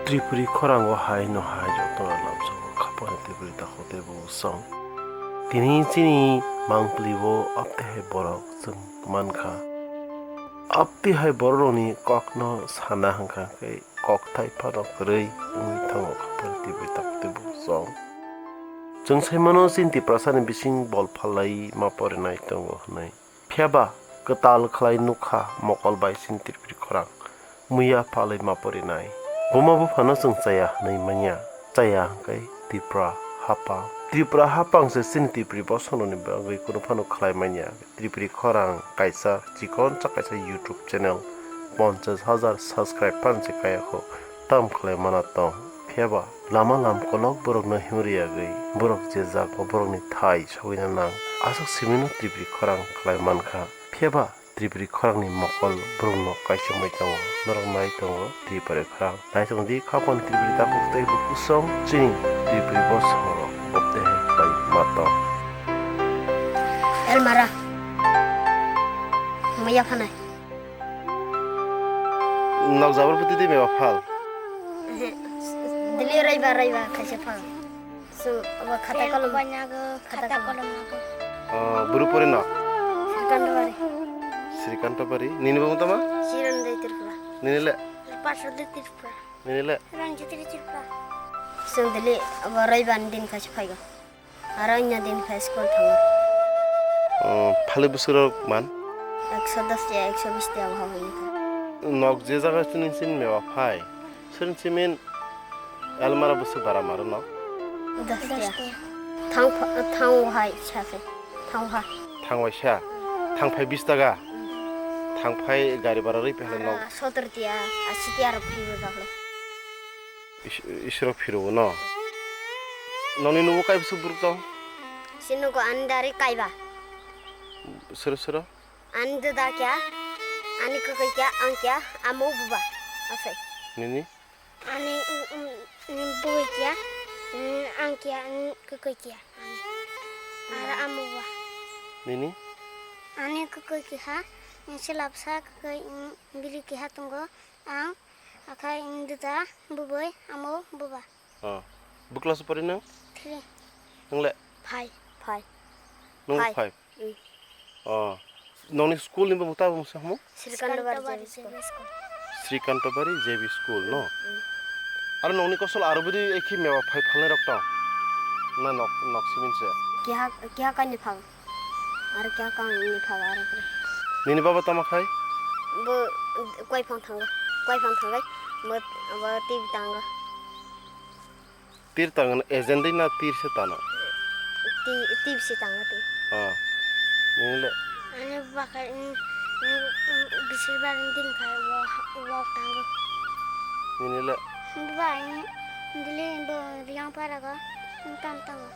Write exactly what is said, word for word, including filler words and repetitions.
Tripuri khorango hai no hai jotono lamsao khapani Tripuri takhuk tei buchung. Tini chini mangpili o apte hai borok chwng mankha. Apte hai borok rokni kokno sana hwnkha khe kokthai phano kwrwi wngwi thango khapani Tripuri takhuk tei buchung. Chwng sai mano chini Tiprasani bising bol phalai ma porinai tongo hwnwi. Phiya ba kwtal khlai nukha mokol bai chini Tripuri khorang muiya phalwi ma porinai. Buma buphano chwng chaya hwnwi manya. Chaya hwnkhe Tripura haphang. Tripura haphang se chini Tripuri bosongrokni bagwi kunu phano khlai manya. Tripuri khorang kaisa chikon cha kaisa YouTube channel ponchash hajar subscribe phan se kaya kho. Tam khlai mana tong. Phiya ba lama lam kolok borokno himri yagwi, borok je jago borokni thai sogwina nang, aswk simino Tripuri khorang khlai mankha. Phiya ba Tripuri khorangni mokol borokno kaisa mai tongo, norok nai tongo Tripuri khorang. Nai tong di khapang Tripuri takhuk tei bukusong chini Tripuri bosongrok bobte hai khlai ma tong. Elmara. Maya phanai. Nok jabor phuti di meba phal. Dili raiba raiba kaisa phal. So, abo khata kolom. Khata kolom nago. Oh, buru pori no? Srikantobari. Srikantobari. Nini bo tama? Chiran Dei Tripura. Nini le? Pasha Dei Tripura. Nini le? Ranjit Dei Tripura. So, dili abo raiba ni din kaisa phaigo. Aro wngya din khe school thango. Oh, phali bwswk rok man? Ekso dos tiya, ekso bis tiya bo hwnwi kha. Nok je jaga chini chini mewa phai. Sini simin elmara bwswk bara maro nok? Dos tiya. Thang pha-, thang wahai sa se. Thang wahai. Thang waisa. Thang phai bis taka. Thang phai gari bara rwi phela nok. Sotor tiya, asi tiya rok phai bo jago. Is-, isrok phirwo no? Noni nugo kaibwswk borok tong? Sinugo ani dari kaiba. Sero sero? Ani dada kya, ani kwkwi kya, ang kya, amo buba. Asai. Nini? Ani, um, um, um, bugwi kya, um, ang kya, um, kwkwi kya. Ani. Ara amo buba. Nini? Ani kwkwi kiha, um, selapsa kwkwi, um, bili kiha tongo. Ang, akhai, um, dada, bubui, amo, buba. Oh. Bo class pori nang? Three. Nang le? Five. Five. Nung five. Five? Mm. Oh. Nongni school ni bumung ta bumung sa hamo? Srikantobari J B school. Srikantobari J B school, no? Mm. Aro nongni kosol aro bidi ekhi mewa phai phalnai rok tong? Na nok, nok simin se? Kiha, kiha kaini phang. Aro kya kang ni phaga aro kre. Nini baba tama khai? Bo koi phang thanga. Koi phang thangai. Mo abo T V tanga. Tir tanga agent dei na tir se tana? Ti, T V se tanga ti. Ah. Nini le? Ani baba khai, mm, mm, mm, bisir bar din khai wo, wo tanga. Nini le? Baba, mm, dili bo riang paraga, mm, tam tanga.